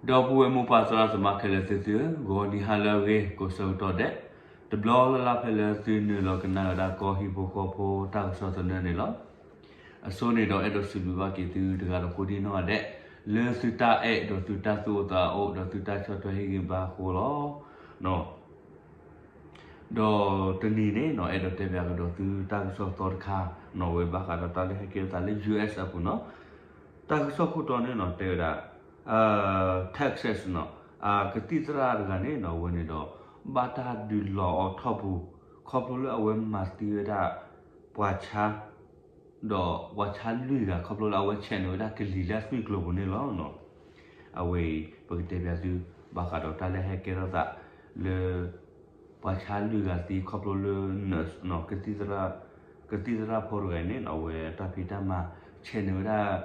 ဒီပုၢ်ဝဲၢ်မိၢ်ပၢ်သရၣ်သမါခဲလၢာ်သုသုဧၢ, ဂီၤနံၤဟါလၢအဂ့ၤ ကိးဆၢကတီၢ်ဒဲး, တဘျီလၢ်လၢ်ဖဲလၢသုနုာ်လီၤကနၣ်ဝဲဒၣ်ကီၢ်ဟံၣ်ဖိဃီဖိတၢ်ကစီၣ်သနၢၣ်န့ၣ်လီၤ. အဆိန့ၣ်ဒီးအဲၣ်ဒိးစံးဘျုးဘၣ်က့ၤသုတဂၤဒီးကိးဒံနီၢ်ဂၤဒဲး, လၢသုတၢ်အဲၣ်ဒီးသုတၢ်သူၣ်အိၣ်သးအိၣ်ဒီးသုတၢ်ဆီၣ်ထွဲဟ့ၣ်ဂံၢ်ဘါအဃိလီၤ. ဒီးတနံၤန့ၣ်နီၤ အဲၣ်ဒိးတဲဘၣ်ကဒီးသုတၢ်ကစီၣ်သီတခါနီၤ ဝဲဘၣ်ဃးဒီးတၢ်လၢဟဲကဲထီၣ်သးလၢ U S အပူၤနီၤ, တၢ်ကစီၣ်ခိၣ်တီန့ၣ်နီၤ တဲဝဲဒၣ် Texas နီၤ ကသံၣ်သရၣ်တဂၤန့ၣ်နီၤ အဝဲန့ၣ်ဒီး ဘၣ်တၢ်ဒုးလီၤအီၤထီၣ်ပူၤ ခီဖျိလၢအဝဲမၤသံဝဲဒၣ် ပှၤဆါ ဒီးပှၤဆါလွံၢ်ဂၤ ခီဖျိလၢအဝဲဆဲးန့ၢ်ဝဲဒၣ်ကလံၤလၢအသွံၣ်ကျိၤပူၤန့ၣ်လီၤ. အဝဲအံၤ ပကတဲဘၣ်သု ဘၣ်ဃးဒီးတၢ်လၢဟဲကဲထီၣ်သးလၢ ပှၤဆါလွံၢ်ဂၤသံ ခီဖျိလၢ nurse နီၤ ကသံၣ်သရၣ်ဖိတဂၤအံၤန့ၣ်နီၤ အဝဲတၢ်ဖံးတၢ်မၤဆဲးန့ၢ်ဝဲဒၣ်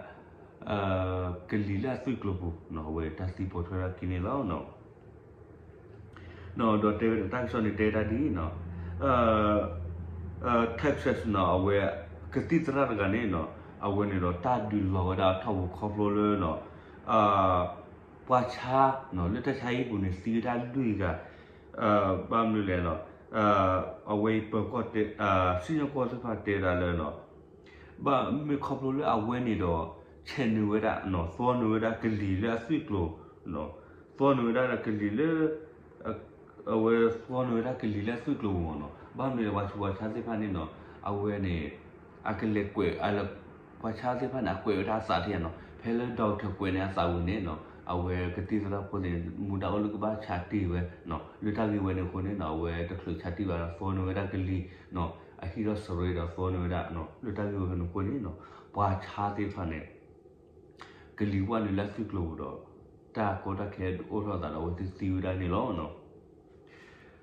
ကလံၤလၢအသွံၣ်ကျိၤပူၤနီၤ အဝဲတၢ်သံပိာ်ထွဲထီၣ်ခံန့ၣ်လီၤ. ဒီးတဲဝဲဒၣ်တၢ်ကစီၣ်န့ၣ်တဲတၢ်ဒ်အံၤနီၤ Texas နီၤ အဝဲ ကသံၣ်သရၣ်တဂၤန့ၣ်နီၤ အဝဲန့ၣ်ဒီးတၢ်ဒုးလီၤဝဲဒၣ်အထီၣ်ပူၤခီဖျိလၢနီၤ ပှၤဆါနီၤ လၢတၢ်ဆါဟံၣ်ပူၤန့ၣ် သံဝဲဒၣ်လွံၢ်ဂၤ ဘၣ်မနုၤလဲၣ်နီၤ အဝဲအံၤပၢၤကီၢ်တဲ စံၣ်ညီၣ်ကွီၢ်သ့ၣ်တဖၣ်တဲဒၣ်လၢနီၤ ဘၣ်မ့ၢ်ခီဖျိလၢအဝဲန့ၣ်ဒီး ဆဲးနုာ်ဝဲဒၣ်နီၤ သီနုာ်ဝဲဒၣ်ကလံၤလၢအသွံၣ်ကျိၤ သီနုာ်ဝဲဒၣ်ကလံၤလၢ အဝဲသီနုာ်ဝဲဒၣ်ကလံၤလၢအသွံၣ်ကျိၤပူၤမ့ၢ်နီၤ ဘၣ်မနုၤလဲၣ် ပှၤဆူးပှၤဆါသ့ၣ်တဖၣ်န့ၣ်နီၤ အဝဲန့ၣ် အကလဲၤကွဲး ပှၤဆါသ့ၣ်တဖၣ်န့ၣ် အကွဲးဝဲဒၣ်အသးထံၣ်နီၤ ဖဲလၢ doctor ကွဲးန့ၣ်အသးဝံၤန့ၣ်နီၤ အဝဲကသံၣ်သရၣ်ဖိသ့ၣ် မူဒါအိၣ်လၢကဘၣ်ဆးတ့ၢ်ဝဲ လၢတၢ်ဂ့ၢ်ဝဲန့ၣ်အဃိန့ၣ်နီၤ အဝဲတချုးဆးတ့ၢ်ဘၣ်ဒီး သီနုာ်ဝဲဒၣ်ကလံၤနီၤ အဟံၣ်ထီၣ်စရ့ဒီးသီနုာ်ဝဲဒၣ် လၢတၢ်ဂ့ၢ်ဝဲန့ၣ်အဃိန့ၣ်နီၤ ပှၤဆါသ့ၣ်တဖၣ်န့ၣ် ကလံၤဝဲနုာ်လၢအသွံၣ်ကျိၤပူၤဒီး တၢ်ကီတၢ်ခဲအိၣ်ထီၣ်သးဒီးအဝဲ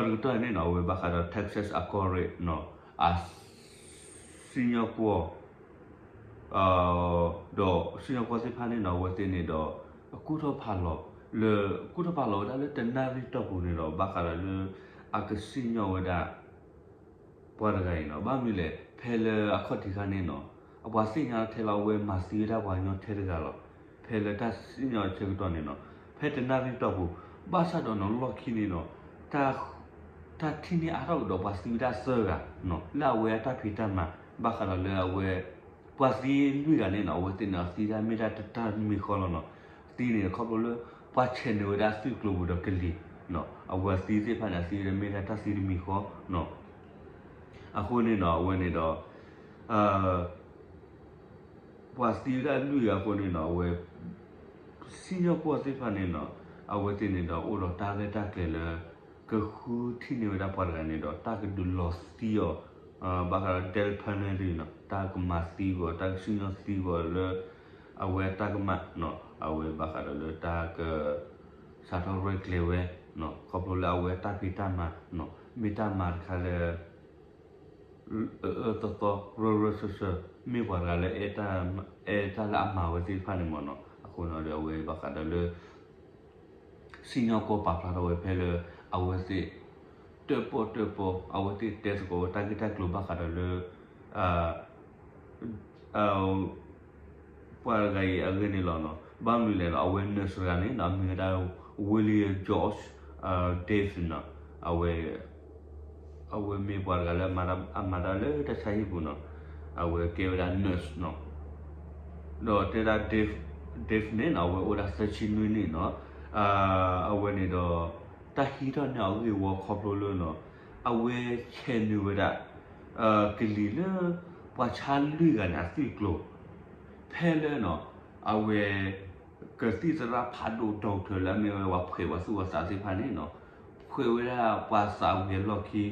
သ့ၣ်သံဝဲဒၣ်န့ၣ်လီၤ. ဒီးတကတီၢ်န့ၣ်နီၤ အဝဲဘၣ်ဃးဒီး Texas အကီၢ်ရ့ၣ်နီၤ အ စံၣ်ညီၣ်ကွီၢ် ဒီးစံၣ်ညီၣ်ကွီၢ်သ့ၣ်တဖၣ်န့ၣ်နီၤ အဝဲသ့ၣ်န့ၣ်ဒီး အကူၣ်ထီၣ်ဖးလီၤ လၢ ကူၣ်ထီၣ်ဖးလီၤဝဲဒၣ်လၢတနၣ်ရံၣ်တီၢ်ပူၤန့ၣ်ဒီး ဘၣ်ဃးဒီးလၢ အကစံၣ်ညီၣ်ဝဲဒၣ် ပှၤတဂၤအံၤနီၤ ဘၣ်မနုၤလဲၣ် ဖဲလၢအခီၣ်ထံးခါန့ၣ်နီၤ အပှၤသ့ၣ်ညါထဲလီၤ အဝဲမၤသံဝဲဒၣ်ပှၤကညီထဲတဂၤလီၤ. ဖဲလၢတၢ်စံၣ်ညီၣ်ဆၢကတီၢ်န့ၣ်နီၤ ဖဲတနၣ်ရံၣ်တီၢ်ပူၤ ဘၣ်ဆၣ်ဒီးနီၤ လီၢ်ခံန့ၣ်နီၤ တၢ်ထံၣ်န့ၢ်အါထီၣ်ကဒီးပှၤသံဝဲဒၣ်သၢဂၤနီၤ လၢအဝဲအတၢ်ဖံးတၢ်မၤ ဘၣ်ဃးဒီးလၢအဝဲ ပှၤသံလွံၢ်ဂၤန့ၣ်နီၤ အဝဲသ့ၣ်န့ၣ် အသံတၢ်မ့ၢ်ဒၣ်တၢ်တမံၤဃီလီၤနီၤ. သံန့ၣ်ခီဖျိလၢ ပှၤဆဲးနုာ်ဝဲဒၣ်သွံၣ်ကျိၤပူၤဒီးကလံၤနီၤ အဝဲသံသ့ၣ်တဖၣ်န့ၣ် အသံဝဲဒၣ်မ့ၢ်ဒၣ်တၢ်သံတမံၤဃီနီၤ. အဃိန့ၣ်နီၤ အဝဲန့ၣ်ဒီး ပှၤသံဝဲဒၣ်လွံၢ်ဂၤအဃိန့ၣ်နီၤ အဝဲ စံၣ်ညီၣ်ကွီၢ်သ့ၣ်တဖၣ်န့ၣ်နီၤ အဝဲသ့ၣ်န့ၣ်ဒီးအိၣ်ဒီးတၢ်ရဲၣ်တၢ်ကျဲၤလၢ ကဃုထံၣ်န့ၢ်ဝဲဒၣ်ပှၤတဂၤန့ၣ်ဒီး တၢ်ကဒုးလီၤသံအီၤ ဘၣ်ဃးဒီး death penalty နီၤ တၢ်ကမၤသံကွံာ်အီၤ တၢ်ကစံၣ်ညီၣ်သံကွံာ်အီၤလၢ အဝဲတၢ်ကမၣ်နီၤ အဝဲဘၣ်ဃးဒီးလၢတၢ်က စးထီၣ်ရဲၣ်ကျဲၤဝဲနီၤ ခီဖျိလၢအဝဲတၢ်ဖံးတၢ်မၤနီၤ မ့ၢ်တၢ်မၤတခါလၢ အၢအၢသီသီ ရၢရၢစၢၢ်စၢၢ် မ့ၢ်ပှၤတဂၤလၢ အဲၣ်တၢ်လၢအမၤဝဲသ့ၣ်တဖၣ်န့ၣ်မ့ၢ်နီၤ အဃိန့ၣ်ဒီးအဝဲဘၣ်ဃးဒီးလၢ စံၣ်ညီၣ်ကွီၢ်ပာ်ဖျါထီၣ်ဝဲဖဲလၢ အဝဲသ့ၣ် တၢၣ်ပီၣ်တၢၣ်ပီ အဝဲသ့ၣ်တဲသကိးဝဲတၢ်ဂ့ၢ်တၢ်ကျိၤဘၣ်ဃးဒီးလၢ ပှၤတဂၤအံၤအဂ့ၢ်န့ၣ်လီၤနီၤ. ဘၣ်မနုၤလဲၣ်နီၤ အဝဲ nurse တဂၤန့ၣ်နီၤ အမံၤဝဲဒၣ် William George Davis နီၤ အဝဲ အဝဲမ့ၢ်ပှၤတဂၤလၢအမၤတၢ်လၢတၢ်ဆါဟံၣ်ပူၤနီၤ အဝဲကဲဝဲဒၣ် nurse နီၤ ဒီးတဲဒၣ် Dave Dave န့ၣ်နီၤ အဝဲအိၣ်ဒၣ်သၢဆံနွံနံၣ်နီၤ အဝဲန့ၣ်ဒီး တၢ်ဟံးထီၣ်န့ၢ်အဂ့ၢ်ဝီခီဖျိလၢနီၤ အဝဲဆဲးနုာ်ဝဲဒၣ် ကလံၤလၢ ပှၤဆါလွံၢ်ဂၤန့ၣ် အသွံၣ်ကျိၤ ဖဲလၢနီၤ အဝဲ ကသံၣ်သရၣ်ဖးဒိၣ် doctor လၢအမ့ၢ်ဝဲပှၤဖှဲးပှၤသူၣ်ပှၤသးသ့ၣ်တဖၣ်န့ၣ်နီၤ ဖှဲးဝဲဒၣ်ပှၤသးဝံၤအလီၢ်ခံ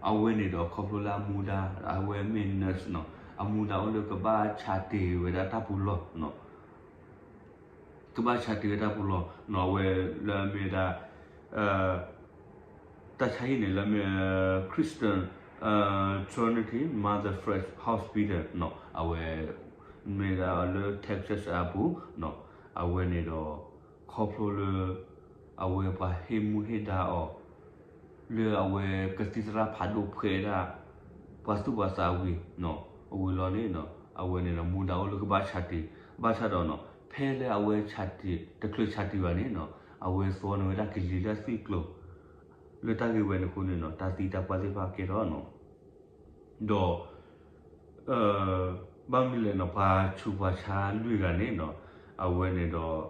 အဝဲန့ၣ်ဒီးခီဖျိလၢအမူဒါ အဝဲမ့ၢ် nurse နီၤ အမူဒါအိၣ်လၢကဘၣ်ဆးတ့ၢ်ဝဲဒၣ်တၢ်ပူၤလီၢ်နီၤ ကဘၣ်ဆးတ့ၢ်ဝဲတၢ်ပူၤလီၢ်နီၤ အဝဲလၢအမ့ၢ်ဝဲဒၣ် တၢ်ဆါဟံၣ်န့ၣ်လၢအမ့ၢ် Christian Trinity Mother Fred Hospital နီၤ အဝဲ မ့ၢ်ဒၣ်လၢ Texas အပူၤနီၤ အဝဲန့ၣ်ဒီး ခီဖျိလၢ အဝဲပှၤဟ့ၣ်မူဟ့ၣ်ဒါအီၤ လၢအဝဲကသံၣ်သရၣ်ဖးဒိၣ်ဖှဲးဒၣ် ပှၤသူၣ်ပှၤသးဝံၤနီၤ အဝံၤလီၤန့ၣ်နီၤ အဝဲန့ၣ်ဒီးမူဒါအိၣ်လၢကဘၣ်ဆးတ့ၢ် ဘၣ်ဆၣ်ဒီးနီၤ ဖဲလၢအဝဲ တချုးဆၣ်တံၢ်ဘၣ်န့ၣ်နီၤ အဝဲသွီန့ၢ်ဝဲဒၣ်ကလံၤလၢအသွံၣ်ကျိၤ လၢတၢ်ဂ့ၢ်ဝဲန့ၣ်အဃိန့ၣ်နီၤ တၢ်သံတၢ်ပှၢ်သ့ၣ်တဖၣ်ကဲထီၣ်နီၤ ဒီး ဘၣ်မနုၤလဲၣ်နီၤ ပှၤဆူးပှၤဆါလွံၢ်ဂၤန့ၣ်နီၤ အဝဲန့ၣ်ဒီး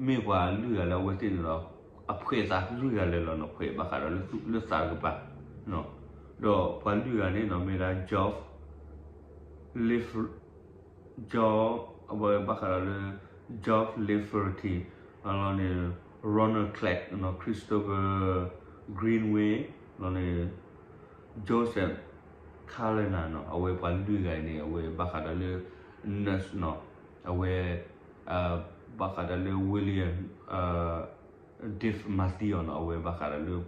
မ့ၢ်ပှၤလွံၢ်ဂၤလၢအဝဲသ့ၣ်န့ၣ်ဒီး အဖှဲးသးလွံၢ်ဂၤလၢာ်လီၤနီၤ ဖှဲးဘၣ်ဃးဒီးလၢသးတကပၤ ဒီးပှၤလွံၢ်ဂၤန့ၣ်နီၤ မ့ၢ်ဒၣ် Geoff Lif- Geoff အဝဲဘၣ်ဃးဒီးလၢ Geoff Lafferty လီၤန့ၣ် Ronald Clark နီၤ Christopher Greenway လီၤန့ၣ် Joseph Callan နီၤ အဝဲပှၤလွံၢ်ဂၤအံၤန့ၣ် အဝဲဘၣ်ဃးဒီးလၢ nurse နီၤ အဝဲ ဘၣ်ဃးဒီးလၢ William Dave Mathias နီၤ အဝဲဘၣ်ဃးဒီးလၢ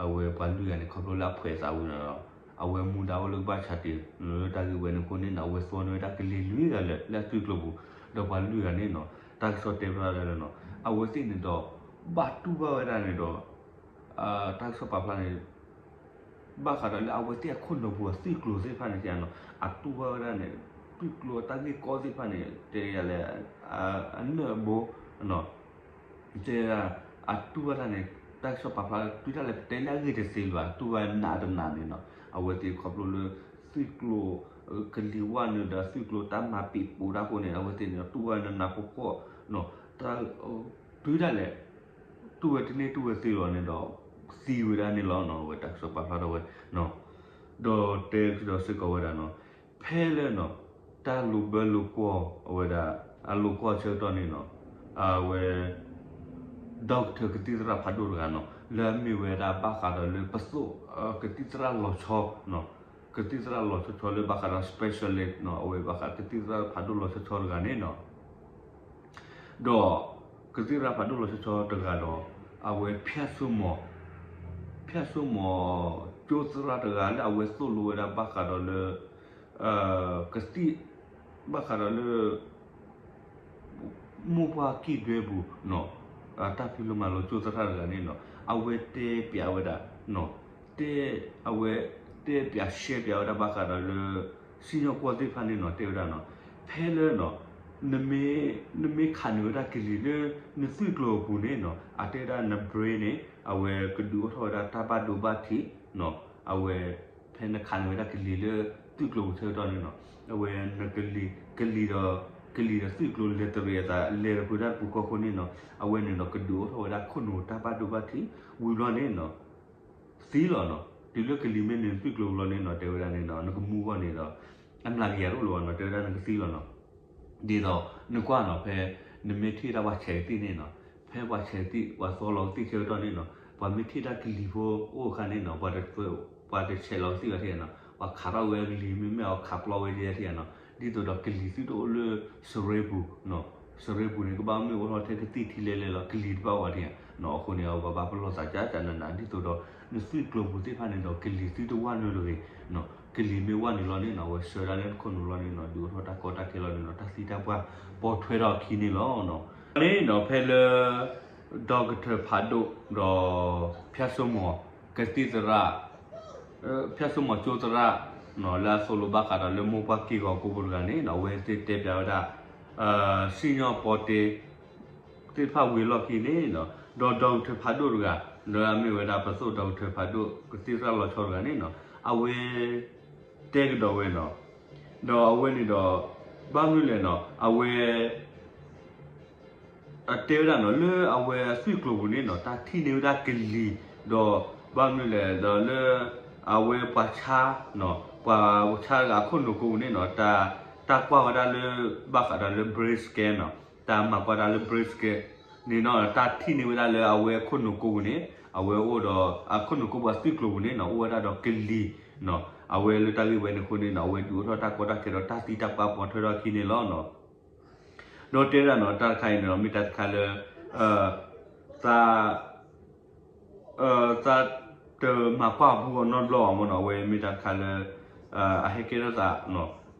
အဝဲပှၤလွံၢ်ဂၤန့ၣ် ခီဖျိလၢအဖှဲးသးဝံၤနီၤ အဝဲမူဒါအိၣ်လၢကဘၣ်ဆၣ်တံၢ် လၢတၢ်ဂ့ၢ်ဝဲန့ၣ်အဃိန့ၣ်နီၤ အဝဲသွီန့ၢ်ဝဲဒၣ်ကလံၤလွံၢ်ဂၤလၢာ်လၢအသွံၣ်ကျိၤပူၤ ဒီးပှၤလွံၢ်ဂၤန့ၣ်နီၤ တၢ်ကစီၣ်တဲဖျါလၢနီၤ အဝဲသ့ၣ်န့ၣ်ဒီး ဘၣ်တူၢ်ဘၣ်ဝဲဒၣ်န့ၣ်ဒီး တၢ်ကစီၣ်ပာ်ဖျါန့ၣ် ဘၣ်ဃးဒီးလၢအဝဲသ့ၣ်အခိၣ်နူာ်ပူၤအသွံၣ်ကျိၤသ့ၣ်တဖၣ်န့ၣ်နီၤ အတူၢ်ဘၣ်ဝဲဒၣ်န့ၣ် သွံၣ်ကျိၤအတၢ်ဂ့ၢ်ကီသ့ၣ်တဖၣ်န့ၣ် တဲယၤလဲၣ် အနၢၣ်အဘိ တဲဒၣ် အတူၢ်ဘၣ်တၢ်န့ၣ် တၢ်ကစီၣ်ပာ်ဖျါတုၤဒၣ်လဲာ် ပတဲလၢအဂ့ၢ်တသ့လၢၤဘၣ် တူၢ်ဘၣ်နးတနးန့ၣ်နီၤ အဝဲသ့ၣ်ခီဖျိလၢ သွံၣ်ကျိၤ ကလံၤဝၢ်နုာ်ဒီးသွံၣ်ကျိၤတၢ်မၤပံာ်ပူၤတၢ်အဃိန့ၣ် အဝဲသ့ၣ်န့ၣ် တူၢ်ဘၣ်နးနးဖှီၣ်ဖှီၣ် တုၤဒၣ်လဲာ် တူၢ်ဝဲတန့ၢ်တူၢ်ဝဲသ့လီၤန့ၣ်ဒီး သံဝဲဒၣ်န့ၣ်လီၤနီၤ အဝဲတၢ်ကစီၣ်ပာ်ဖျါထီၣ်ဝဲ ဒီးတဲကဒီးစ့ၢ်ကီးဝဲဒၣ်နီၤ ဖဲလၢနီၤ တၢ်လိာ်ဘၢလိာ်ကွီၢ်အဝဲဒၣ် အလိာ်ကွီၢ်ဆၢကတီၢ်န့ၣ်နီၤ အဝဲ ဒီကထၢၣ်ကသံၣ်သရၣ်ဖးဒိၣ်တဂၤနီၤ လၢအမ့ၢ်ဝဲဒၣ်ဘၣ်ဃးဒီးလၢပသိၣ် ကသံၣ်သရၣ်လီၤဆီ ကသံၣ်သရၣ်လီၤဆီဆီလၢဘၣ်ဃးဒီး specialist နီၤ အဝဲဘၣ်ဃးကသံၣ်သရၣ်ဖးဒိၣ်လီၤဆီဆီတဂၤန့ၣ်နီၤ ဒီး ကသံၣ်သရၣ်ဖးဒိၣ်လီၤဆီဆီတဂၤဒီး အဝဲ ဖၠၣ်စိမိၤ ဖၠၣ်စိမိၤ ကၠိသရၣ်တဂၤလၢအဝဲသိၣ်လိဝဲဒၣ်ဘၣ်ဃးဒီးလၢ ကသံၣ် ဘၣ်ဃးဒီးလၢ မိၢ်ပှၢ်ကံၢ်ဒွဲပူၤနီၤ တၢ်ဖံးလိမၤလိကၠိသရၣ်တဂၤန့ၣ်နီၤ အဝဲတဲပျးဝဲဒၣ် တဲ အဝဲ တဲပျးရှဲပျးဝဲဒၣ်ဘၣ်ဃးဒီးလၢ စံၣ်ညီၣ်ကွီၢ်သ့ၣ်တဖၣ်န့ၣ်နီၤ တဲဝဲဒၣ်နီၤ ဖဲလၢနီၤ နမ့ၢ်ခးန့ၢ်ဝဲဒၣ်ကလံၤလၢ နသွံၣ်ကျိၤအပူၤန့ၣ်နီၤ အတဲဒၣ်န brain န့ၣ် အဝဲကဒုးအိၣ်ထီၣ်ဝဲဒၣ်တၢ်ဘၣ်ဒိဘၣ်ထံးနီၤ အဝဲ ဖဲနခးန့ၢ်ဝဲဒၣ်ကလံၤလၢ သွံၣ်ကျိၤပူၤဆၢကတီၢ်န့ၣ်နီၤ အဝဲ ကလံၤဒီး ကလံၤဒီးသွံၣ်ကျိၤလဲၤတရံးအသး လဲၤတပှဲၤဒၣ်တပူၤဃီအဃိန့ၣ်နီၤ အဝဲန့ၣ်ဒီးကဒုးအိၣ်ထီၣ်ဝဲဒၣ်ခိၣ်နူာ်တၢ်ဘၣ်ဒိဘၣ်ထံး ဝံၤဘျီန့ၣ်နီၤ သံလီၤနီၤ တုၤလၢကလံၤမ့ၢ်နုာ်သွံၣ်ကျိၤဘျီန့ၣ်နီၤ တဲဝဲဒၣ်န့ၣ်နီၤ နကမူဂီၢ်န့ၣ်ဒီး အမျးကယၤတအိၣ်လၢၤဘၣ်နီၤ တဲဝဲဒၣ်နကသံလီၤနီၤ ဒ်သိး နကွၢ်နီၤ ဖဲ နမ့ၢ်ထံၣ်ဒၣ်ပှၤဆဲးကသံၣ်န့ၣ်နီၤ ဖဲပှၤဆဲးကသံၣ် ပှၤသီလီၤကသံၣ်ဆၢကတီၢ်န့ၣ်နီၤ ပှၤမ့ၢ်ထံၣ်ဒၣ်ကလံၤဖိအိၣ်အခါန့ၣ်နီၤ ပှၤတဆဲးလီၤကသံၣ်ဘၣ်ထံၣ်နီၤ ပှၤခးထီၣ်ဝဲကလံၤမ့မ့ၢ်အီၤခးပျီဝဲဒၣ်ထံၣ်နီၤ ဒ်သိးဒီးကလံၤသုတအိၣ်လၢ စရ့ပူၤ စရ့ပူၤန့ၣ် ကဘၣ်မ့ၢ်အိၣ်ထီၣ်ထဲကသံၣ်ထံလဲလဲလီၤ ကလံၤတဘၣ်ဝဲထံၣ်နီၤ အဃိန့ၣ် ပှၤဘၣ်ပလီၢ်သးကၠၢ်ကၠၢ်နးနး ဒ်သိးဒီး နသွံၣ်ကျိၤပူၤသ့ၣ်တဖၣ်န့ၣ်ဒီး ကလံၤသုတဝၢ်နုာ်တဂ့ၤ ကလံၤမ့ၢ်ဝၢ်နုာ်လီၤန့ၣ်နီၤ အဝဲဆှၢဒၣ်လၢနခိၣ်နူာ်လီၤန့ၣ်နီၤ ဒုးအိၣ်ထီၣ်တၢ်ကီတၢ်ခဲလီၤန့ၣ်နီၤ တၢ်သံတၢ်ပှၢ်ပိာ်ထွဲထီၣ်အခံန့ၣ်လီၤ. န့ၣ်နီၤ ဖဲလၢ ဒီကထၢၣ်ဖးဒိၣ် ဒီး ဖၠၣ်စိမိၤ ကသံၣ်သရၣ် ဖၠၣ်စိမိၤကၠိသရၣ် လၢအသိၣ်လိဘၣ်ဃးဒီးလၢမိၢ်ပှၢ်က့ၢ်ဂီၤကိးပူၤတဂၤန့ၣ်နီၤ အဝဲသ့ၣ်တဲပျးဝဲဒၣ် စံၣ်ညီၣ်ပီတ့ သ့ၣ်တဖၣ်ဝံၤအလီၢ်ခံန့ၣ်နီၤ ဒီးဒီကထၢၣ်ဖးဒိၣ်တဂၤ လၢအမ့ၢ်ဝဲဒၣ်ပသိၣ်ဒီကထၢၣ်ဖးဒိၣ် ကသံၣ်သရၣ်လီၤဆီတဂၤန့ၣ်နီၤ အဝဲ တဲကဒီးဝဲနီၤ ဒီးအဝဲန့ၣ်ဒီး ဘၣ်မနုၤလဲၣ်နီၤ အဝဲ တဲဝဲဒၣ်နီၤ လၢအဝဲသွံၣ်ကျိၤပူၤန့ၣ်နီၤ တၢ်ထံၣ်န့ၢ်ဝဲဒၣ်ကလံၤ ဒီး ဘၣ်မနုၤလဲၣ်ဒီးလၢ အဝဲပှၤဆါ ပှၤဆါတဂၤအခိၣ်နူာ်ကိးပူၤန့ၣ်နီၤ တၢ်ကွၢ်ဝဲဒၣ်လၢ ဘၣ်ဃးဒီးလၢ brain scan နီၤ တၢ်မၤကွၢ်တၢ်လၢ brain scan န့ၣ်နီၤ တၢ်ထံၣ်န့ၢ်ဝဲဒၣ်လၢအဝဲခိၣ်နူာ်ကိးပူၤန့ၣ် အဝဲအိၣ်ဒီး အခိၣ်နူာ်ကိးပူၤအသွံၣ်ကျိၤပူၤန့ၣ်နီၤ အိၣ်ဝဲဒၣ်ဒီးကလံၤ အဝဲလၢတၢ်ဂ့ၢ်ဝဲန့ၣ်အဃိန့ၣ်နီၤ အဝဲဒုးအိၣ်ထီၣ်တၢ်ကီတၢ်ခဲဒီးတၢ်သံတၢ်ပှၢ်ပိာ်ထွဲထီၣ်အခံန့ၣ်လီၤ. ဒီးတဲဝဲဒၣ်နီၤ တၢ်တခါအံၤန့ၣ်နီၤ မ့ၢ်တၢ်တခါလၢ သး သးတမၤကွၢ်ဘူးအီၤနီတဘျီဘၣ်မ့ၢ်နီၤ အဝဲမ့ၢ်တၢ်တခါလၢ အဟဲကဲထီၣ်သး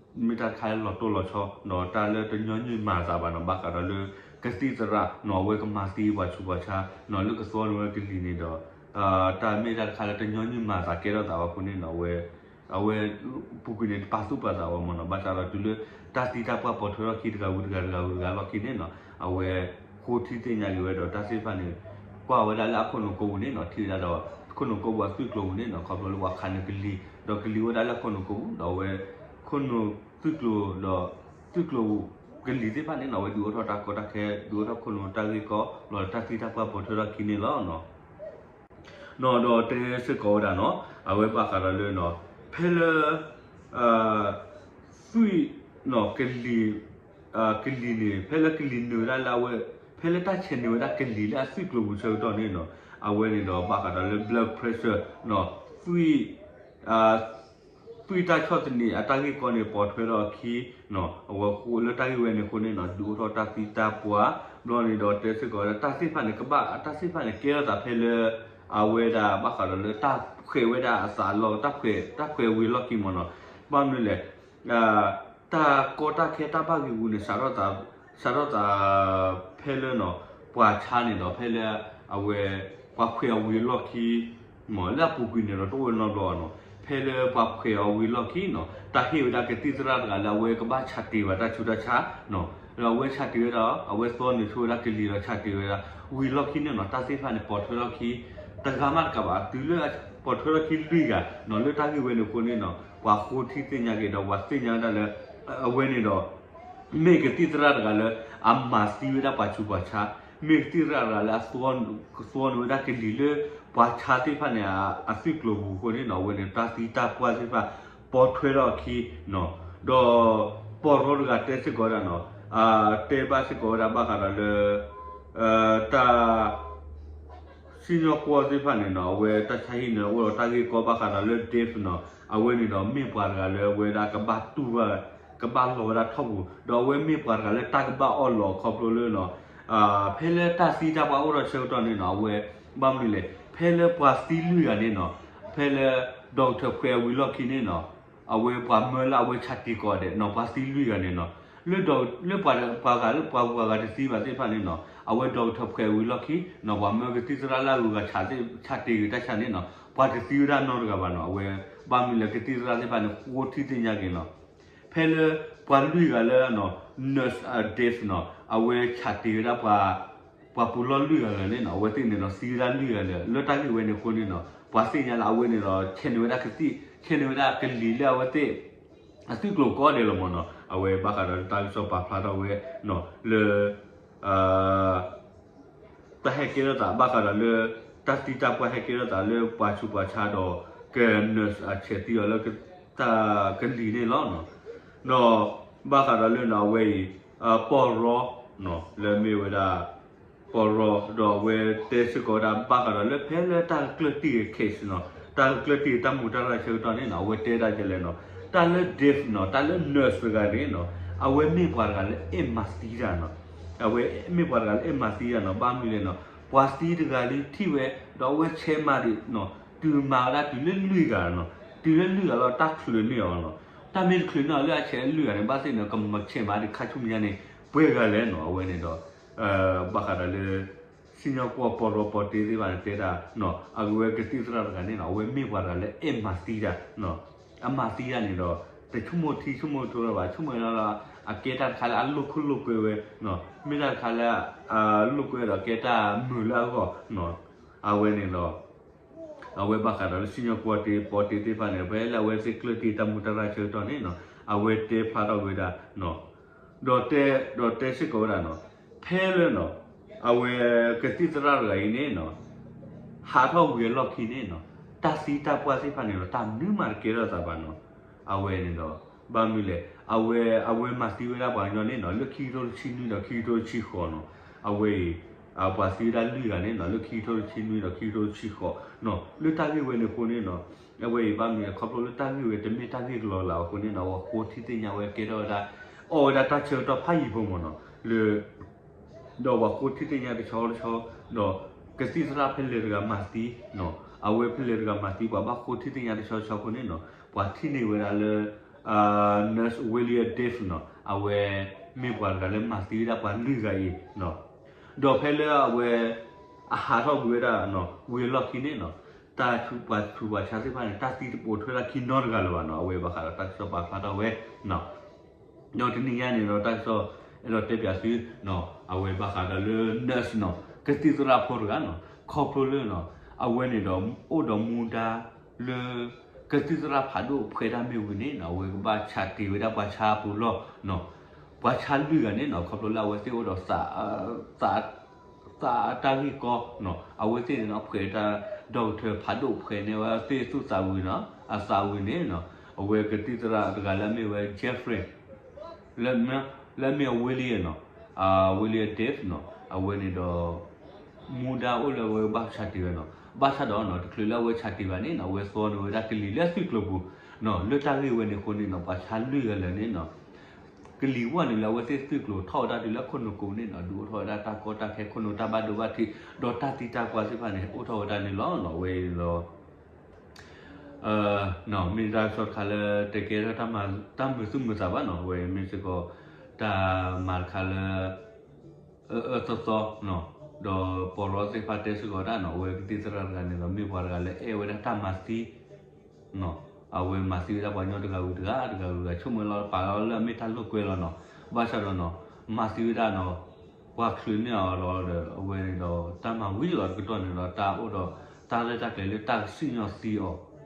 မ့ၢ်တၢ်တခါလၢလီၤတိၢ်လီၤဆီ ဒီးတၢ်လၢတညီနုၢ်မၤသးဘၣ်နီၤ ဘၣ်ဃးဒီးလၢ ကသံၣ်သရၣ်နီၤ အဝဲကမၤသံပှၤဆူးပှၤဆါနီၤ လၢကသွီန့ၢ်ဝဲကလံၤန့ၣ်ဒီး တၢ်မ့ၢ်တၢ်တခါလၢတညီနုၢ်မၤသးကဲထီၣ်သးဘၣ်အဃိန့ၣ်နီၤ အဝဲ အဝဲ ပူၤကွံာ်န့ၣ် တပာ်သူၣ်ပာ်သးဝဲမ့ၢ်နီၤ, ဘၣ်ဆၣ်ဒီးတုၤလၢ တၢ်သံတၢ်ပှၢ်ပိာ်ထွဲထီၣ်ခံတဂၤဝံၤတဂၤတဂၤဝံၤတဂၤလီၢ်ခံန့ၣ်နီၤ, အဝဲ ဃိထံသ့ၣ်ညါက့ၤဝဲဒီးတၢ်သ့ၣ်တဖၣ်န့ၣ် ကွၢ်ဝဲဒၣ်လၢအခိၣ်နူာ်ကိးပူၤန့ၣ်နီၤ, ထံၣ်ဝဲဒၣ်ဒီး ခိၣ်နူာ်ကိးပူၤအသွံၣ်ကျိၤပူၤန့ၣ်နီၤ, ခီဖျိလၢပှၤခးနုာ်ကလံၤ ဒီးကလံၤဝဲဒၣ်လၢအခိၣ်နူာ်ကိးပူၤ ဒီးအဝဲ ခိၣ်နူာ်သွံၣ်ကျိၤဒီး သွံၣ်ကျိၤကလံၤသ့ၣ်တဖၣ်န့ၣ်နီၤ, အဝဲဒုးအိၣ်ထီၣ်တၢ်ကီတၢ်ခဲ ဒုးအိၣ်ထီၣ်ခိၣ်နူာ်တၢ်ဂ့ၢ်ကီ ဘျီဒီးတၢ်သံတၢ်ပှၢ်ပိာ်ထွဲထီၣ်ခံန့ၣ်လီၤ. နီၤဒီးတဲစ့ၢ်ကီးဝဲဒၣ်နီၤ, အဝဲဘၣ်ဃးဒီးလၢနီၤ, ဖဲလၢ သွံၣ်နီၤ ကလံၤ ကလံၤန့ၣ် ဖဲလၢကလံၤနုာ်ဝဲဒၣ်လၢအဝဲ ဖဲလၢတၢ်ဆဲးနုာ်ဝဲဒၣ်ကလံၤလၢအသွံၣ်ကျိၤပူၤဆၢကတီၢ်န့ၣ်နီၤ, အဝဲန့ၣ်ဒီးဘၣ်ဃးဒီးလၢ blood pressure နီၤ, သွံၣ် သွံၣ်တၢ်ဆီၣ်သနံးအတၢ်ဂ့ၢ်ကီန့ၣ် ပိာ်ထွဲထီၣ်အခံနီၤ, အဝဲဃိလၢတၢ်ဂ့ၢ်ဝဲန့ၣ်အဃိန့ၣ်နီၤ, ဒုးအိၣ်ထီၣ်တၢ်သံတၢ်ပှၢ်, ဘျီန့ၣ်ဒီးတဲစ့ၢ်ကီးဝဲဒၣ် တၢ်သ့ၣ်တဖၣ်န့ၣ် ကဘၣ် တၢ်သ့ၣ်တဖၣ်န့ၣ် ကဲထီၣ်သးဖဲလၢ အဝဲဒၣ်ဘၣ်ဃးဒီးလၢတၢ်ဖှဲးဝဲဒၣ်အသးလီၢ် တၢ်ဖှဲး တၢ်ဖှဲးဝံၤအလီၢ်ခံမ့ၢ်နီၤ, ဘၣ်မနုၤလဲၣ် တၢ်ကီတၢ်ခဲတၢ်ဘၣ်ဂံၢ်ဂူာ်န့ၣ် စးထီၣ်သး စးထီၣ်သး ဖဲလၢနီၤ ပှၤဆါန့ၣ်ဒီး ဖဲလၢ အဝဲ ပှၤဖှဲးအီၤဝံၤအလီၢ်ခံ မ့ၢ်လၢအပူၤကွံာ်န့ၣ်ဒီး တအိၣ်နီတဘျီဘၣ်နီၤ, ဖဲလၢပှၤဖှဲးအီၤဝံၤအလီၢ်ခံနီၤ တၢ်ဟ့ၣ်ဝဲဒၣ်ကသံၣ်သရၣ်တဂၤလၢအဝဲကဘၣ်ဆးတ့ၢ်ဘၣ်တၢ်ဆူးတၢ်ဆါ ဒီးအဝဲဆးတ့ၢ်ဝဲဒၣ် အဝဲသီနုာ်ဆိဝဲဒၣ်ကလံၤဒီးဆးတ့ၢ်ဝဲဒၣ် ဝံၤအလီၢ်ခံန့ၣ်နီၤ တၢ်သ့ၣ်တဖၣ်န့ၣ် ပိာ်ထွဲထီၣ်ခံ တဂၤမးတကးဘၣ် တုၤလၢပိာ်ထွဲထီၣ်ခံလွံၢ်ဂၤနီၤ လၢတၢ်ဂ့ၢ်ဝဲန့ၣ်အဃိန့ၣ်နီၤ ပှၤဃိထံသ့ၣ်ညါက့ၤဒီး ပှၤသ့ၣ်ညါဝဲဒၣ်လၢ အဝဲန့ၣ်ဒီး မ့ၢ်ကသံၣ်သရၣ်တဂၤလၢ အမၤသံဝဲဒၣ်ပှၤဆူးပှၤဆါ, မ့ၢ်ကသံၣ်သရၣ်တဂၤလၢအ သီနုာ်ဝဲဒၣ်ကလံၤလၢ ပှၤဆါသ့ၣ်တဖၣ်န့ၣ် အသွံၣ်ကျိၤပူၤအဃိန့ၣ်နီၤ အဝဲန့ၣ် တၢ်သံတၢ်ပှၢ်သ့ၣ်တဖၣ် ပိာ်ထွဲထီၣ်အခံနီၤ, ဒီး ပီၢ်ရီတဂၤတဲစ့ၢ်ကီးဝဲဒၣ်နီၤ, တဲဘၣ်စ့ၢ်ကီးဝဲဒၣ်ဘၣ်ဃးဒီးလၢ တၢ် စံၣ်ညီၣ်ကွီၢ်သ့ၣ်တဖၣ်န့ၣ်နီၤ အဝဲတၢ်ဆါဟံၣ်န့ၣ် အိၣ်ဒီးတၢ်ဂ့ၢ်ကီဘၣ်ဃးဒီးလၢ Dave နီၤ, အဝဲန့ၣ်ဒီးမ့ၢ်ပှၤတဂၤလၢအဝဲဒၣ်ကဘၣ်တူၢ်ဘၣ် ကဘၣ်လီၤဝဲဒၣ်ထီၣ်ပူၤ ဒီးအဝဲမ့ၢ်ပှၤတဂၤလၢတၢ်ကဘၣ်အီၣ်လီၤခီဖျိလၢနီၤ ဖဲလၢတၢ်သံတၢ်ပှၢ်အိၣ်ထီၣ်ဆၢကတီၢ်န့ၣ်နီၤ အဝဲ ဘၣ်မနုၤလဲၣ် ဖဲလၢပှၤသံလွံၢ်ဂၤန့ၣ်နီၤ ဖဲလၢ doctor ဖှဲးအဝံၤလီၢ်ခံန့ၣ်နီၤ အဝဲပှၤမၢလၢအဝဲဆးတ့ၢ်ကိးဂၤဒဲးနီၤ ပှၤသံလွံၢ်ဂၤန့ၣ်နီၤ လၢ လၢပှၤဂၤလၢပှၤဂၤတသံဘၣ်သ့ၣ်တဖၣ်န့ၣ်နီၤ အဝဲ doctor ဖှဲးဝံၤလီၢ်ခံနီၤ ပှၤမၢကသံၣ်သရၣ်လၢအဂုၤအဂၤဆးတ့ၢ်ဂ့ၤတၢ်ဆါန့ၣ်နီၤ ပှၤတသံဝဲဒၣ်နီတဂၤဘၣ်နီၤ အဝဲ ဘၣ်မနုၤလဲၣ်ကသံၣ်သရၣ်သ့ၣ်တဖၣ်န့ၣ် ဃိထံသ့ၣ်ညါက့ၤနီၤ ဖဲလၢ ပှၤလွံၢ်ဂၤလၢ nurse Dave နီၤ အဝဲဆးတ့ၢ်ဝဲဒၣ် ပှၤပူၤလီၢ်လွံၢ်ဂၤလၢာ်န့ၣ်နီၤ အဝဲသ့ၣ်န့ၣ်ဒီးသံဝဲဒၣ်လွံၢ်ဂၤလၢာ် လၢတၢ်ဂ့ၢ်ဝဲန့ၣ်အဃိန့ၣ်နီၤ ပှၤသ့ၣ်ညါလၢအဝဲန့ၣ်ဒီး ဆဲးန့ၢ်ဝဲဒၣ်ကသံၣ် ဆဲးန့ၢ်ဝဲဒၣ်ကလံၤလၢအဝဲသ့ၣ် အသွံၣ်ကျိၤကိးဂၤဒဲးလီၤမ့ၢ်နီၤ အဝဲဘၣ်ဃးဒီးတၢ်ကစီၣ်ပာ်ဖျါထီၣ်ဝဲနီၤ လၢ တၢ်ဟဲကဲထီၣ်သးဘၣ်ဃးဒီးလၢ တၢ်သံတၢ်ပှၢ်ဟဲကဲထီၣ်သးလၢပှၤဆူးပှၤဆါဒီး က nurse အဆဲးသံအီၤလၢ တၢ်ကလံၤန့ၣ်လီၤ. ဒီးဘၣ်ဃးဒီးလၢနီၤ အဝဲအံၤ ပီၢ်ရီ လၢမ့ၢ်ဝဲဒၣ် ပီၢ်ရီ ဒီးအဝဲတဲစ့ၢ်ကီးဝဲဒၣ် ဘၣ်ဃးဒီးလၢဖဲလၢတၢ်ကကျၢၢ်တံၢ်ဂ့ၤ case နီၤ တၢ်ကကျၢၢ်တံၢ်ဂ့ၤတၢ်မူးတၢ်ရၢ်ဆၢကတီၢ်န့ၣ်နီၤ အဝဲတဲဒၣ်ဒ်လဲၣ်နီၤ တၢ်လၢ Dave နီၤ တၢ်လၢ nurse တဂၤန့ၣ်နီၤ အဝဲမ့ၢ်ပှၤတဂၤလၢအဲၣ်မၤသံတၢ်နီၤ အဝဲမ့ၢ်ပှၤတဂၤလၢအဲၣ်မၤသံတၢ်နီၤ ဘၣ်မနုၤလဲၣ်နီၤ ပှၤသံတဂၤလၢထံၣ်ဝဲ ဒီးအဝဲဆဲးမၤဒံးနီၤ တုၤမၤဝဲဒၣ်တုၤလၢလွံၢ်ဂၤနီၤ တုၤလၢလွံၢ်ဂၤလီၤ တၢ်ချုးန့ၢ်အီၤနီၤ တၢ်မ့ၢ်တချုးန့ၢ်အီၤလၢအဆဲးလွံၢ်ဂၤန့ၣ် ဘၣ်သ့ၣ်န့ၣ် ကမၤဆဲးမၤဒံးခါဆူမဲာ်ညါန့ၣ် ပှဲၤဂၤလဲၣ်နီၤ အဝဲန့ၣ်ဒီး ဘၣ်ဃးဒီးလၢ စံၣ်ညီၣ်ကွီၢ်ပီၢ်ရီပီၢ်တ့သ့ၣ်တဖၣ်န့ၣ်တဲတၢ်နီၤ အဝဲကသံၣ်သရၣ်တဂၤန့ၣ်နီၤ အဝဲမ့ၢ်ပှၤတဂၤလၢအဲၣ်မၤသံတၢ်နီၤ အမၤသံတၢ်န့ၣ်ဒီး တဆိကမိၣ်ထံဆိကမိၣ်ကထိလၢၤဘၣ် ဆိကမိၣ်လၢ အကဲတၢ်တခါလၢအလိာ်ခိၣ်လိာ်ကွဲဝဲနီၤ မ့ၢ်တၢ်တခါလၢ အလိာ်ကွဲဒီးကဲတၢ်မုာ်လၢအဂီၢ်နီၤ အဝဲန့ၣ်ဒီး အဝဲဘၣ်ဃးဒီးလၢစံၣ်ညီၣ်ကွီၢ်တ့ပီၢ်တ့သ့ၣ်တဖၣ်န့ၣ် ဖဲလၢအဝဲသ့ၣ်ကျၢၢ်တံၢ်တၢ်မူးတၢ်ရၢ်ဆၢကတီၢ်န့ၣ်နီၤ အဝဲတဲဖျါထီၣ်ဝဲဒၣ်နီၤ ဒီးတဲ ဒီးတဲစ့ၢ်ကီးဝဲဒၣ်နီၤ ဖဲလၢနီၤ အဝဲကသံၣ်သရၣ်တဂၤအံၤန့ၣ်နီၤ ဟးထီၣ်ဝံၤအလီၢ်ခံန့ၣ်နီၤ တၢ်သံတၢ်ပှၢ်သ့ၣ်တဖၣ်န့ၣ်ဒီး တၢ်မနုၤမးတကဲထီၣ်သးဘၣ်နီၤ အဝဲန့ၣ်ဒီး ဘၣ်မနုၤလဲၣ် အဝဲ အဝဲမၤသံဝဲဒၣ်ပှၤကညီန့ၣ်နီၤ လၢခံကထိတဆံနွံဒီးခံကထိတဆံဃိးနီၤ အဝဲအံၤ ပှၤသံဝဲဒၣ်လွံၢ်ဂၤန့ၣ်နီၤ လၢခံကထိတဆံနွံဒီးခံကထိတဆံဃိးနီၤ လၢတၢ်ဂ့ၢ်ဝဲန့ၣ်အဃိန့ၣ်နီၤ အဝဲအံၤဘၣ်မနုၤလဲၣ် ခီဖျိလၢတၢ်ဂ့ၢ်ဝဲတမ့ၢ်တၢ်ဂ့ၢ်ကလီၤလးအဃိန့ၣ်နီၤ ပှၤဃိထံသ့ၣ်ညါဝဲကဲထီၣ်ဝဲဒၣ် အီၣ်ဝဲဒၣ်တၢ်ဆၢကတီၢ်ဖးယံၤဖိမ့ၢ်နီၤ လၢ ဒီးပှၤဃိထံသ့ၣ်ညါတဆီတဆီ ဒီးကသံၣ်သရၣ်ဖဲလဲၣ်တဂၤမၤသံနီၤ အဝဲဖဲလဲၣ်တဂၤမၤသံ ပှၤဘၣ်ဃိထံသ့ၣ်ညါတဆီတဆီအဃိန့ၣ်နီၤ ပှၤထံၣ်န့ၢ်ဝဲဒၣ်လၢ nurse William Dave နီၤ အဝဲမ့ၢ်ပှၤတဂၤလၢမၤသံဝဲဒၣ်ပှၤလွံၢ်ဂၤအံၤနီၤ ဒီးဖဲလၢအဝဲ အဟးထီၣ်ကွံာ်ဝဲဒၣ်နီၤ ဝံၤအလီၢ်ခံန့ၣ်နီၤ တၢ်ဆူးပှၤဆူးပှၤဆါသ့ၣ်တဖၣ်န့ၣ် တၢ်သံတပိာ်ထွဲဒၣ်ခံနီတဂၤလၢၤဘၣ်နီၤ. အဝဲဘၣ်ဃးဒီးတၢ်ကစီၣ်ပာ်ဖျါထီၣ်ဝဲနီၤ. ဒီးတနံၤညါန့ၣ်ဒီး တၢ်ကစီၣ်အဲၣ်ဒိးတဲပၠးသုနီၤ, အဝဲဘၣ်ဃးဒီးလၢ nurse နီၤ, ကသံၣ်သရၣ်ဖိတဂၤနီၤ, ခီဖျိလၢနီၤ, အဝဲန့ၣ်ဒီးအိၣ်ဒီးမူဒါလၢ ကသံၣ်သရၣ်ဖးဒိၣ်ဖှဲးတၢ်မ့ၢ်ဝံၤန့ၣ်နီၤ, အဝဲကဘၣ်ဆးတ့ၢ်ဝဲဒၣ်ပှၤဆါပူၤလီၢ်နီၤ, ပှၤဆါလွံၢ်ဂၤန့ၣ်နီၤ, ခီဖျိလၢအဝဲသ့ၣ်အိၣ်ဒီး သးအတၢ်ဂ့ၢ်ကီနီၤ, အဝဲသ့ၣ်န့ၣ်နီၤ ဖှဲးတၢ် doctor ဖးဒိၣ်ဖှဲးန့ၢ်ဝဲသ့ၣ်သူၣ်သးဝံၤနီၤ, အသးဝံၤန့ၣ်နီၤ, အဝဲကသံၣ်သရၣ်တဂၤလၢအမ့ၢ်ဝဲ Jeffrey လၢအမ့ၢ် William နီၤ, William Dave နီၤ, အဝဲန့ၣ်ဒီး မူဒါအိၣ်လၢအဝဲဘၣ်ဆးတ့ၢ်ဝဲနီၤ, ဘၣ်ဆၣ်ဒီးနီၤ တချုးလၢအဝဲဆးတ့ၢ်ဘၣ်န့ၣ်နီၤ, အဝဲသီန့ၢ်ဝဲဒၣ်ကလံၤလၢသုးကျိၤပူၤနီၤ, လၢတၢ်ဂ့ၢ်ဝဲန့ၣ်အဃိန့ၣ်နီၤ, ပှၤဆါလွံၢ်ဂၤလၢာ်န့ၣ်နီၤ ကလံၤဝဲန့ၣ်လၢအဝဲသ့ၣ်သုးကျိၤထီၣ်ဝဲဒၣ်တုၤလၢခိၣ်နူာ်ကိးန့ၣ်နီၤ, ဒုးအိၣ်ထီၣ်ဝဲဒၣ်တၢ်ကီတၢ်ခဲ ခိၣ်နူာ်တၢ်ဘၣ်ဒိဘၣ်ထံး ဒီးတၢ်သံတၢ်ပှၢ်သ့ၣ်တဖၣ်န့ၣ် အိၣ်ထီၣ်ဝဲဒၣ်န့ၣ်လီၤနီၤ. အဝဲအံၤဒီး မ့ၢ်တၢ်ကစီၣ်တခါလၢတကဲထီၣ်တၢ်မၤ တၢ်မုာ်သူၣ်မုာ်သးဘၣ်နီၤ, အဝဲမ့ၢ်စ့ၢ်ကီး တၢ်မၤတခါလၢ အၢအၢသီသီနီၤ, ဒီးပီၢ်ရီသ့ၣ်တဖၣ်တဲစ့ၢ်ကီးဒၣ်နီၤ, အဝဲကသံၣ်သရၣ်တဂၤန့ၣ်ဒီး မ့ၢ်ပှၤတဂၤလၢအဲၣ်ဝဲဒၣ်တၢ်မၤသံ အဝဲမၤသံဝဲဒၣ်ပှၤကညီတဂၤဝံၤတဂၤ တဂၤဝံၤတဂၤ ဆိကမိၣ်လီၤပာ်လီၤလၢအမ့ၢ်တၢ်လိာ်ကွဲလီၤနီၤ, ဘၣ်ဆၣ်ဒီးနီၤ, မၤသံဝဲဒၣ်နီၤ, ပှၤချုးန့ၢ်အီၤလီၤဒီး အဝဲန့ၣ်ဒီး တၢ်မၤဝံၤလီၤတကတီၢ်န့ၣ်ဒီး တၢ်အိၣ်ဒီး တၢ်ရဲၣ်တၢ်ကျဲၤလၢတၢ်ကစံၣ်ညီၣ်သံအီၤ,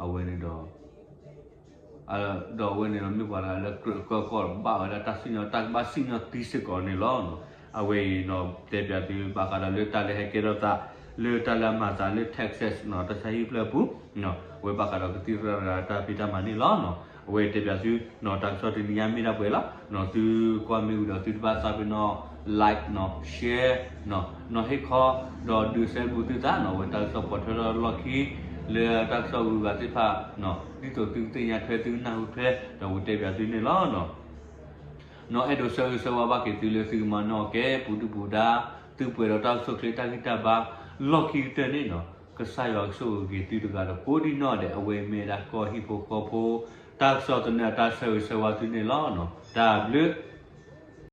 အဝဲန့ၣ်ဒီး ဒီးအဝဲန့ၣ်ဒီးမ့ၢ်ပှၤတဂၤလၢကြၢးကၢကီၢ်ဘၣ်ဝဲဒၣ်တၢ်စံၣ်ညီၣ် တၢ်ကဘၣ်စံၣ်ညီၣ်သံစ့ၢ်ကီးန့ၣ်လီၤ. အဝဲအံၤနီၤ တဲပၠးသုဘၣ်ဃးဒီးလၢတၢ်လၢဟဲကဲထီၣ်သး လၢတၢ်လၢအမၤသးလၢ Texas နီၤ တၢ်ဆါဟံၣ်ဖျၢၣ်အပူၤ, အဝဲဘၣ်ဃးဒီးကသံၣ်သရၣ်တဂၤတၢ်ဖံးတၢ်မၤန့ၣ်လီၤ. အဝဲတဲပၠးသုနီၤ တၢ်ကစီၣ်တနံၤညါမ့ၢ်ဒၣ်ပှဲၤလီၤ. သုကွၢ်မ့ၢ်ဝံၤဒီးသုတဘၣ်သးပ့ၤနီၣ် like နီၤ share နီၤ နီၤဟ့ၣ်ခီ ဒီးဒုးစဲဘူးသုသးနီၤ, အဝဲတၢ်ကစီၣ်ပိာ်ထွဲထီၣ်လီၢ်ခံ လၢတၢ်ကစီၣ်ဂုၤဂၤသ့ၣ်တဖၣ်နီၤ, ဒ်သိးသုကသ့ၣ်ညါထွဲ သုကနၢ်ဟူထွဲ ဒီးဝံၤတဲပၠးသုန့ၣ်လီၤ. နီၤအဲၣ်ဒိးဆၢဂ့ၤဆၢဝါဘၣ်က့ၤသုလၢသုကမၤနၢၤအီၤ ကဲပူၤဒုၣ်ပူၤဒါ သုပှဲၤဒီးတၢ်အိၣ်ဆူၣ်အိၣ်ချ့တၢ်ဂံၢ်တၢ်ဘါ လီၢ်ခံကတၢၢ်န့ၣ်နီၤ, ကစၢ်ယွၤကဆိၣ်ဂ့ၤက့ၤသုတဂၤဒီးကိးဒံနီၢ်ဒဲး, အဝဲမ့ၢ်ဝဲဒၣ်ကီၢ်ဟံၣ်ဖိဃီဖိ တၢ်ကစီၣ်သနၢၣ်တၢ်ဆၢဂ့ၤဆၢဝါသုန့ၣ်လီၤ. တၢ်ဘျုး